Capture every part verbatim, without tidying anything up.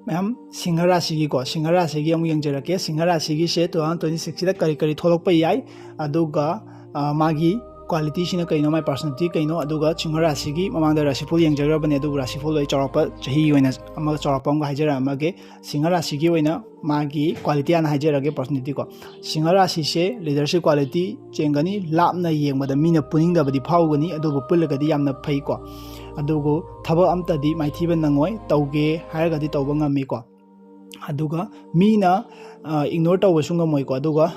ꯃꯌꯥꯝ, ꯁꯤꯡꯍ ꯔꯥꯁꯤꯒꯤꯀꯣ, ꯁꯤꯡꯍ ꯔꯥꯁꯤꯒꯤ ꯑꯃꯨꯛ ꯌꯦꯡꯖꯔꯛꯀꯦ꯫ Singh ꯔꯥꯁꯤꯒꯤꯁꯦ two thousand twenty sixꯁꯤꯗ ꯀꯔꯤ ꯀꯔꯤ ꯊꯣꯛꯂꯛꯄ ꯌꯥꯏ, ꯑꯗꯨꯒ ꯃꯥꯒꯤ qualityꯁꯤꯅ ꯀꯩꯅꯣ, ꯃꯥꯒꯤ personality ꯀꯩꯅꯣ, ꯑꯗꯨꯒ ꯁꯤꯡꯍ ꯔꯥꯁꯤꯒꯤ ꯃꯃꯥꯡꯗ ꯔꯥꯁꯤꯐꯣꯜ ꯌꯦꯡꯖꯈ꯭ꯔꯕꯅꯦ꯫ ꯑꯗꯨꯕꯨ ꯔꯥꯁꯤꯐꯣꯜꯗꯣ ꯑꯩ ꯆꯥꯎꯔꯥꯛꯄ ꯆꯍꯤꯒꯤ ꯑꯣꯏꯅ ꯑꯃꯒ ꯆꯥꯎꯔꯥꯛꯄ ꯑꯃꯒ ꯍꯥꯏꯖꯔꯛꯑꯝꯃꯒꯦ꯫ ꯁꯤꯡꯍ ꯔꯥꯁꯤꯒꯤ ꯑꯣꯏꯅ ꯃꯥꯒꯤ quality ꯍꯥꯟꯅ ꯍꯥꯏꯖꯔꯛꯑꯒꯦ, personalityꯀꯣ꯫ Singh ꯔꯥꯁꯤꯁꯦ leadership quality ꯆꯦꯟꯒꯅꯤ꯫ ꯂꯥꯞꯅ ꯌꯦꯡꯕꯗ ꯃꯤꯅ ꯄꯨꯅꯤꯡꯗꯕꯗꯤ ꯐꯥꯎꯒꯅꯤ, ꯑꯗꯨꯕꯨ ꯄꯨꯜꯂꯒꯗꯤ ꯌꯥꯝꯅ ꯐꯩꯀꯣ꯫ ꯑꯗꯨꯕꯨ ꯊꯕꯛ ꯑꯝꯇꯗꯤ ꯃꯥꯏꯊꯤꯕ ꯅꯪꯉꯣꯏ, ꯇꯧꯒꯦ ꯍꯥꯏꯔꯒꯗꯤ ꯇꯧꯕ ꯉꯝꯃꯤꯀꯣ꯫ ꯑꯗꯨꯒ ꯃꯤꯅ ignore ꯇꯧꯕꯁꯨ ꯉꯝꯃꯣꯏꯀꯣ꯫ ꯑꯗꯨꯒ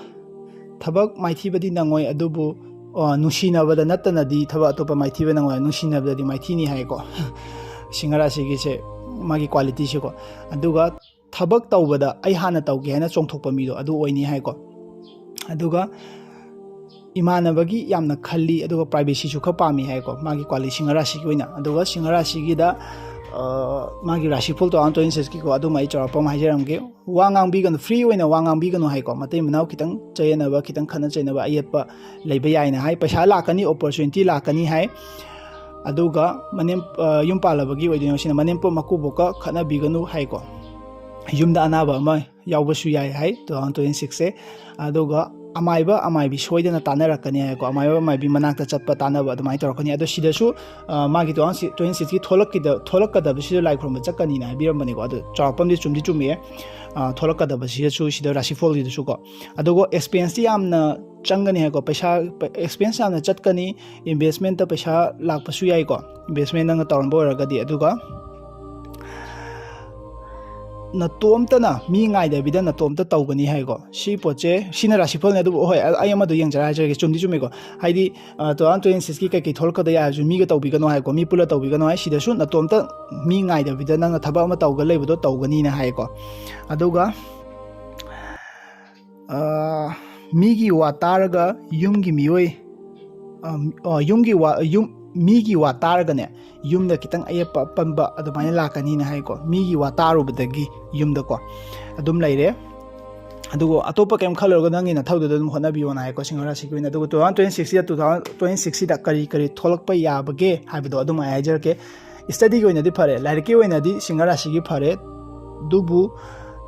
ꯊꯕꯛ ꯃꯥꯏꯊꯤꯕꯗꯤ ꯅꯪꯉꯣꯏ, ꯑꯗꯨꯕꯨ ꯅꯨꯡꯁꯤꯅꯕꯗ ꯅꯠꯇꯅꯗꯤ ꯊꯕꯛ ꯑꯇꯣꯞꯄ ꯃꯥꯏꯊꯤꯕ ꯅꯪꯉꯣꯏ꯫ ꯅꯨꯡꯁꯤꯅꯕꯗꯗꯤ ꯃꯥꯏꯊꯤꯅꯤ ꯍꯥꯏꯀꯣ꯫ ꯁꯤꯡꯍ ꯔꯥꯁꯤꯒꯤꯁꯦ, ꯃꯥꯒꯤ qualityꯁꯦꯀꯣ꯫ ꯑꯗꯨꯒ ꯊꯕꯛ ꯇꯧꯕꯗ ꯑꯩ ꯍꯥꯟꯅ ꯇꯧꯒꯦ ꯍꯥꯏꯅ ꯆꯣꯡꯊꯣꯛꯄ ꯃꯤꯗꯣ ꯑꯗꯨ ꯑꯣꯏꯅꯤ ꯍꯥꯏꯀꯣ꯫ ꯑꯗꯨꯒ ꯏꯃꯥꯟꯅꯕꯒꯤ ꯌꯥꯝꯅ ꯈꯜꯂꯤ, ꯑꯗꯨꯒ privacyꯁꯨ ꯈꯔ ꯄꯥꯝꯃꯤ ꯍꯥꯏꯀꯣ, ꯃꯥꯒꯤ quality ꯁꯤꯡꯍ ꯔꯥꯁꯤꯒꯤ ꯑꯣꯏꯅ꯫ ꯑꯗꯨꯒ ꯁꯤꯡꯍ ꯔꯥꯁꯤꯒꯤꯗ ꯃꯥꯒꯤ ꯔꯥꯁꯤꯐꯣꯜ two thousand twenty sixꯀꯤꯀꯣ, ꯑꯗꯨꯃ ꯑꯩ ꯆꯥꯎꯔꯥꯛꯄ ꯑꯃ ꯍꯥꯏꯖꯔꯝꯒꯦ꯫ ꯋꯥ ꯉꯥꯡꯕꯤꯒꯅꯨ, free ꯑꯣꯏꯅ ꯋꯥ ꯉꯥꯡꯕꯤꯒꯅꯨ ꯍꯥꯏꯀꯣ꯫ ꯃꯇꯩ ꯃꯅꯥꯎ ꯈꯤꯇꯪ ꯆꯌꯦꯠꯅꯕ, ꯈꯤꯇꯪ ꯈꯠꯅ ꯆꯩꯅꯕ, ꯑꯌꯦꯠꯄ ꯂꯩꯕ ꯌꯥꯏꯅ ꯍꯥꯏ꯫ ꯄꯩꯁꯥ ꯂꯥꯛꯀꯅꯤ, opportunity ꯂꯥꯛꯀꯅꯤ ꯍꯥꯏ꯫ ꯑꯗꯨꯒ ꯃꯅꯦꯝ ꯌꯨꯝ ꯄꯥꯜꯂꯕꯒꯤ ꯑꯣꯏꯗꯣꯏꯅꯦ ꯁꯤꯅ, ꯃꯅꯦꯝꯄꯣꯛ ꯃꯀꯨꯕꯣꯛꯀ ꯈꯠꯅꯕꯤꯒꯅꯨ ꯍꯥꯏꯀꯣ꯫ ꯌꯨꯝꯗ ꯑꯅꯥꯕ ꯑꯃ ꯌꯥꯎꯕꯁꯨ ꯌꯥꯏ ꯍꯥꯏ two thousand twenty sixꯁꯦ꯫ ꯑꯗꯨꯒ ꯑꯃꯥꯏꯕ ꯑꯃꯥꯏꯕꯤ ꯁꯣꯏꯗꯅ ꯇꯥꯟꯅꯔꯛꯀꯅꯤ ꯍꯥꯏꯀꯣ꯫ ꯑꯃꯥꯏꯕ ꯑꯃꯥꯏꯕꯤ ꯃꯅꯥꯛꯇ ꯆꯠꯄ ꯇꯥꯟꯅꯕ ꯑꯗꯨꯃꯥꯏꯅ ꯇꯧꯔꯛꯀꯅꯤ꯫ ꯑꯗꯣ ꯁꯤꯗꯁꯨ ꯃꯥꯒꯤ two thousand twenty sixꯀꯤ ꯊꯣꯛꯂꯛꯀꯗꯕꯁꯤꯗ ꯂꯥꯏ ꯈꯨꯔꯨꯝꯕ ꯆꯠꯀꯅꯤꯅ ꯍꯥꯏꯕꯤꯔꯝꯕꯅꯦꯀꯣ꯫ ꯑꯗꯣ ꯆꯥꯎꯔꯥꯛꯄ ꯑꯃꯗꯤ ꯆꯨꯝꯗꯤ ꯆꯨꯝꯃꯤꯌꯦ꯫ ꯊꯣꯛꯂꯛꯀꯗꯕꯁꯤꯗꯁꯨ, ꯁꯤꯗ ꯔꯥꯁꯤꯐꯣꯜꯒꯤꯗꯁꯨꯀꯣ꯫ ꯑꯗꯨꯒ expenseꯇꯤ ꯌꯥꯝꯅ ꯆꯪꯒꯅꯤ ꯍꯥꯏꯀꯣ꯫ ꯄꯩꯁꯥ, expense ꯌꯥꯝꯅ ꯆꯠꯀꯅꯤ꯫ Investmentꯇ ꯄꯩꯁꯥ ꯂꯥꯛꯄꯁꯨ ꯌꯥꯏꯀꯣ, investment ꯅꯪꯅ ꯇꯧꯔꯝꯕ ꯑꯣꯏꯔꯒꯗꯤ꯫ ꯑꯗꯨꯒ ꯅꯇꯣꯝꯇꯅ, ꯃꯤ ꯉꯥꯏꯗꯕꯤꯗ ꯅꯇꯣꯝꯇ ꯇꯧꯒꯅꯤ ꯍꯥꯏꯀꯣ꯫ ꯁꯤ ꯄꯣꯠꯁꯦ, ꯁꯤꯅ ꯔꯥꯁꯤꯐꯜꯅꯦ꯫ ꯑꯗꯨꯕꯨ ꯍꯣꯏ, ꯑꯩ ꯑꯃꯗꯣ ꯌꯦꯡꯖꯔ ꯍꯥꯏꯖꯔꯒꯦ, ꯆꯨꯝꯗꯤ ꯆꯨꯝꯃꯤꯀꯣ꯫ ꯍꯥꯏꯗꯤ two thousand twenty sixꯀꯤ ꯀꯩꯀꯩ ꯊꯣꯛꯂꯛꯀꯗ ꯌꯥꯏ ꯍꯥꯏꯕꯁꯨ ꯃꯤꯒ ꯇꯧꯕꯤꯒꯅꯣ ꯍꯥꯏꯀꯣ, ꯃꯤ ꯄꯨꯜꯂ ꯇꯧꯕꯤꯒꯅꯣ ꯍꯥꯏ꯫ ꯁꯤꯗꯁꯨ ꯅꯇꯣꯝꯇ ꯃꯤ ꯉꯥꯏꯗꯕꯤꯗ ꯅꯪꯅ ꯊꯕꯛ ꯑꯃ ꯇꯧꯒ ꯂꯩꯕꯗꯣ ꯇꯧꯒꯅꯤꯅ ꯍꯥꯏꯀꯣ꯫ ꯑꯗꯨꯒ ꯃꯤꯒꯤ ꯋꯥ ꯇꯥꯔꯒ ꯌꯨꯝꯒꯤ ꯃꯤꯑꯣꯏ, ꯌꯨꯝꯒꯤ ꯋꯥ, ꯌꯨꯝ, ꯃꯤꯒꯤ ꯋꯥ ꯇꯥꯔꯒꯅꯦ, ꯌꯨꯝꯗ ꯈꯤꯇꯪ ꯑꯌꯦꯠꯄ ꯑꯄꯟꯕ ꯑꯗꯨꯃꯥꯏꯅ ꯂꯥꯛꯀꯅꯤꯅ ꯍꯥꯏꯀꯣ꯫ ꯃꯤꯒꯤ ꯋꯥ ꯇꯥꯔꯨꯕꯗꯒꯤ ꯌꯨꯝꯗꯀꯣ ꯑꯗꯨꯝ ꯂꯩꯔꯦ꯫ ꯑꯗꯨꯒ ꯑꯇꯣꯞꯄ ꯀꯩꯝ ꯈꯜꯂꯨꯔꯒ ꯅꯪꯒꯤ ꯅꯊꯧꯗꯨꯗ ꯑꯗꯨꯝ ꯍꯣꯠꯅꯕꯤꯌꯣꯅ ꯍꯥꯏꯀꯣ, ꯁꯤꯡꯍ ꯔꯥꯁꯤꯒꯤ ꯑꯣꯏꯅ꯫ ꯑꯗꯨꯒ two thousand twenty sixꯁꯤꯗ, two thousand twenty sixꯁꯤꯗ ꯀꯔꯤ ꯀꯔꯤ ꯊꯣꯛꯂꯛꯄ ꯌꯥꯕꯒꯦ ꯍꯥꯏꯕꯗꯣ ꯑꯗꯨꯝ ꯑꯩ ꯍꯥꯏꯖꯔꯛꯀꯦ꯫ Studyꯒꯤ ꯑꯣꯏꯅꯗꯤ ꯐꯔꯦ, ꯂꯥꯏꯔꯤꯛꯀꯤ ꯑꯣꯏꯅꯗꯤ ꯁꯤꯡꯍ ꯔꯥꯁꯤꯒꯤ ꯐꯔꯦ꯫ ꯑꯗꯨꯕꯨ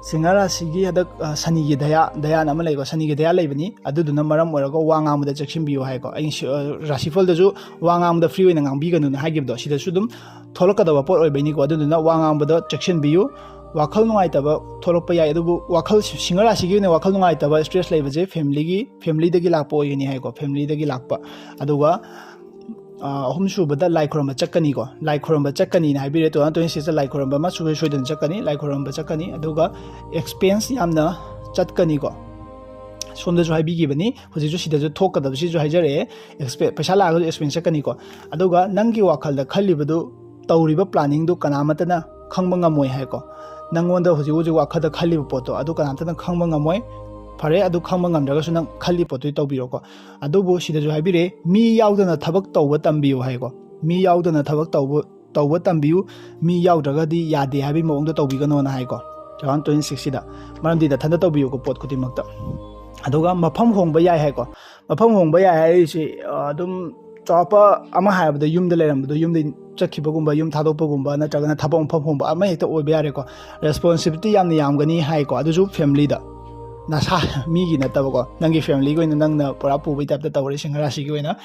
ꯁꯤꯡꯍ ꯔꯥꯁꯤꯒꯤ ꯍꯟꯗꯛ, ꯑ, ꯁꯅꯤꯒꯤ ꯗꯌꯥ, ꯗꯌꯥꯅ ꯑꯃ ꯂꯩꯀꯣ, ꯁꯅꯤꯒꯤ ꯗꯌꯥ ꯂꯩꯕꯅꯤ꯫ ꯑꯗꯨꯗꯨꯅ ꯃꯔꯝ ꯑꯣꯏꯔꯒ ꯋꯥ ꯉꯥꯡꯕꯗ ꯆꯦꯛꯁꯤꯟꯕꯤꯌꯨ ꯍꯥꯏꯀꯣ꯫ ꯑꯩ ꯁꯤ, ꯑ, ꯔꯥꯁꯤꯐꯜꯗꯁꯨ ꯋꯥ ꯉꯥꯡꯕꯗ free ꯑꯣꯏꯅ ꯉꯥꯡꯕꯤꯒꯅꯨꯅ ꯍꯥꯏꯈꯤꯕꯗꯣ, ꯁꯤꯗꯁꯨ ꯑꯗꯨꯝ ꯊꯣꯛꯂꯛꯀꯗꯕ ꯄꯣꯠ ꯑꯣꯏꯕꯩꯅꯤꯀꯣ꯫ ꯑꯗꯨꯗꯨꯅ ꯋꯥ ꯉꯥꯡꯕꯗ ꯆꯦꯛꯁꯤꯟꯕꯤꯌꯨ꯫ ꯋꯥꯈꯜ ꯅꯨꯡꯉꯥꯏꯇꯕ ꯊꯣꯛꯂꯛꯄ ꯌꯥꯏ, ꯑꯗꯨꯕꯨ ꯋꯥꯈꯜ, ꯁꯤꯡꯍ ꯔꯥꯁꯤꯒꯤ ꯑꯣꯏꯅ ꯋꯥꯈꯜ ꯅꯨꯡꯉꯥꯏꯇꯕ, stress ꯂꯩꯕꯁꯦ family ꯒꯤ, family ꯗꯒꯤ ꯂꯥꯛꯄ ꯑꯣꯏꯒꯅꯤ ꯍꯥꯏꯀꯣ, family ꯗꯒꯤ ꯂꯥꯛꯄ꯫ ꯑꯗꯨꯒ, ꯑ, ꯑꯍꯨꯝꯁꯨꯕꯗ ꯂꯥꯏ ꯈꯨꯔꯨꯝꯕ ꯆꯠꯀꯅꯤꯀꯣ, ꯂꯥꯏ ꯈꯨꯔꯨꯝꯕ ꯆꯠꯀꯅꯤꯅ ꯍꯥꯏꯕꯤꯔꯦ꯫ Two thousand twenty six ꯇ ꯂꯥꯏ ꯈꯨꯔꯨꯝꯕ ꯑꯃ ꯁꯨꯡꯁꯣꯏ ꯁꯣꯏꯗꯅ ꯆꯠꯀꯅꯤ, ꯂꯥꯏ ꯈꯨꯔꯨꯝꯕ ꯆꯠꯀꯅꯤ꯫ ꯑꯗꯨꯒ expense ꯌꯥꯝꯅ ꯆꯠꯀꯅꯤꯀꯣ, ꯁꯣꯝꯗꯁꯨ ꯍꯥꯏꯕꯤꯈꯤꯕꯅꯤ, ꯍꯧꯖꯤꯛꯁꯨ ꯁꯤꯗꯁꯨ ꯊꯣꯛꯀꯗꯕꯁꯤꯁꯨ ꯍꯥꯏꯖꯔꯛꯑꯦ꯫ Expe-, ꯄꯩꯁꯥ ꯂꯥꯛꯑꯒꯁꯨ expense ꯆꯠꯀꯅꯤꯀꯣ꯫ ꯑꯗꯨꯒ ꯅꯪꯒꯤ ꯋꯥꯈꯜꯗ ꯈꯜꯂꯤꯕꯗꯨ, ꯇꯧꯔꯤꯕ planning ꯗꯨ ꯀꯅꯥꯃꯠꯇꯅ ꯈꯪꯕ ꯉꯝꯃꯣꯏ ꯍꯥꯏꯀꯣ꯫ ꯅꯪꯉꯣꯟꯗ ꯍꯧꯖꯤꯛ ꯍꯧꯖꯤꯛ ꯋꯥꯈꯜꯗ ꯈꯜꯂꯤꯕ ꯄꯣꯠꯇꯣ, ꯑꯗꯨ ꯀꯅꯥꯝꯇꯅ ꯈꯪꯕ ꯉꯝꯃꯣꯏ꯫ ꯐꯔꯦ, ꯑꯗꯨ ꯈꯪꯕ ꯉꯝꯗ꯭ꯔꯒꯁꯨ ꯅꯪ ꯈꯜꯂꯤ ꯄꯣꯠꯇꯨꯗꯤ ꯇꯧꯕꯤꯔꯣꯀꯣ꯫ ꯑꯗꯨꯕꯨ ꯁꯤꯗꯁꯨ ꯍꯥꯏꯕꯤꯔꯦ, ꯃꯤ ꯌꯥꯎꯗꯅ ꯊꯕꯛ ꯇꯧꯕ ꯇꯝꯕꯤꯌꯨ ꯍꯥꯏꯀꯣ꯫ ꯃꯤ ꯌꯥꯎꯗꯅ ꯊꯕꯛ ꯇꯧꯕ, ꯇꯧꯕ ꯇꯝꯕꯤꯌꯨ꯫ ꯃꯤ ꯌꯥꯎꯗ꯭ꯔꯒꯗꯤ ꯌꯥꯗꯦ ꯍꯥꯏꯕꯒꯤ ꯃꯑꯣꯡꯗ ꯇꯧꯕꯤꯒꯅꯣꯅ ꯍꯥꯏꯀꯣ, two thousand twenty six ꯁꯤꯗ꯫ ꯃꯔꯝꯗꯤ ꯅꯊꯟꯇ ꯇꯧꯕꯤꯌꯨꯀꯣ ꯄꯣꯠ ꯈꯨꯗꯤꯡꯃꯛꯇ꯫ ꯑꯗꯨꯒ ꯃꯐꯝ ꯍꯣꯡꯕ ꯌꯥꯏ ꯍꯥꯏꯀꯣ꯫ ꯃꯐꯝ ꯍꯣꯡꯕ ꯌꯥꯏ ꯍꯥꯏꯔꯤꯁꯤ, ꯑ, ꯑꯗꯨꯝ ꯆꯥꯎꯔꯥꯛꯄ ꯑꯃ ꯍꯥꯏꯔꯕꯗ, ꯌꯨꯝꯗ ꯂꯩꯔꯝꯕꯗꯣ ꯌꯨꯝꯗ ꯆꯠꯈꯤꯕꯒꯨꯝꯕ, ꯌꯨꯝ ꯊꯥꯗꯣꯛꯄꯒꯨꯝꯕ, ꯅꯠꯇ꯭ꯔꯒꯅ ꯊꯕꯛ ꯃꯐꯝ ꯍꯣꯡꯕ ꯑꯃ ꯍꯦꯛꯇ ꯑꯣꯏꯕ ꯌꯥꯔꯦꯀꯣ꯫ Responsibility ꯌꯥꯝꯅ ꯌꯥꯝꯒꯅꯤ ꯍꯥꯏꯀꯣ, ꯑꯗꯨꯁꯨ family ꯗ, ꯅꯁꯥ, ꯃꯤꯒꯤ ꯅꯠꯇꯕꯀꯣ, ꯅꯪꯒꯤ family ꯒꯤ ꯑꯣꯏꯅ ꯅꯪꯅ ꯄꯨꯔꯥ ꯄꯨꯕꯒꯤ type ꯇ ꯇꯧꯔꯦ ꯁꯤꯡꯍ ꯔꯥꯁꯤꯒꯤ ꯑꯣꯏꯅ꯫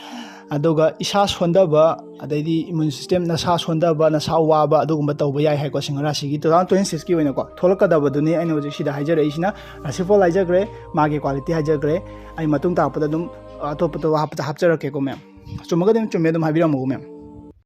ꯑꯗꯨꯒ ꯏꯁꯥ ꯁꯣꯟꯊꯕ, ꯑꯗꯩꯗꯤ immune system ꯅꯁꯥ ꯁꯣꯟꯊꯕ, ꯅꯁꯥ ꯋꯥꯕ, ꯑꯗꯨꯒꯨꯝꯕ ꯇꯧꯕ ꯌꯥꯏ ꯍꯥꯏꯀꯣ Singh ꯔꯥꯁꯤꯒꯤ꯫ Two thousand twenty six ꯀꯤ ꯑꯣꯏꯅꯀꯣ ꯊꯣꯛꯂꯛꯀꯗꯕꯗꯨꯅꯤ ꯑꯩꯅ ꯍꯧꯖꯤꯛ ꯁꯤꯗ ꯍꯥꯏꯖꯔꯛꯏꯁꯤꯅ꯫ ꯔꯥꯁꯤꯐꯜ ꯍꯥꯏꯖꯈ꯭ꯔꯦ, ꯃꯥꯒꯤ quality ꯍꯥꯏꯖꯈ꯭ꯔꯦ꯫ ꯑꯩ ꯃꯇꯨꯡ ꯇꯥꯔꯛꯄꯗ ꯑꯗꯨꯝ ꯑꯇꯣꯞ ꯑꯇꯣꯞꯄ ꯍꯥꯞꯄ-, ꯍꯥꯞꯆꯔꯛꯀꯦꯀꯣ ma'am꯫ ꯆꯨꯝꯃꯒꯗꯤ ꯑꯗꯨꯝ ꯆꯨꯝꯃꯦ ꯑꯗꯨꯝ ꯍꯥꯏꯕꯤꯔꯝꯃꯨꯀꯣ ma'am꯫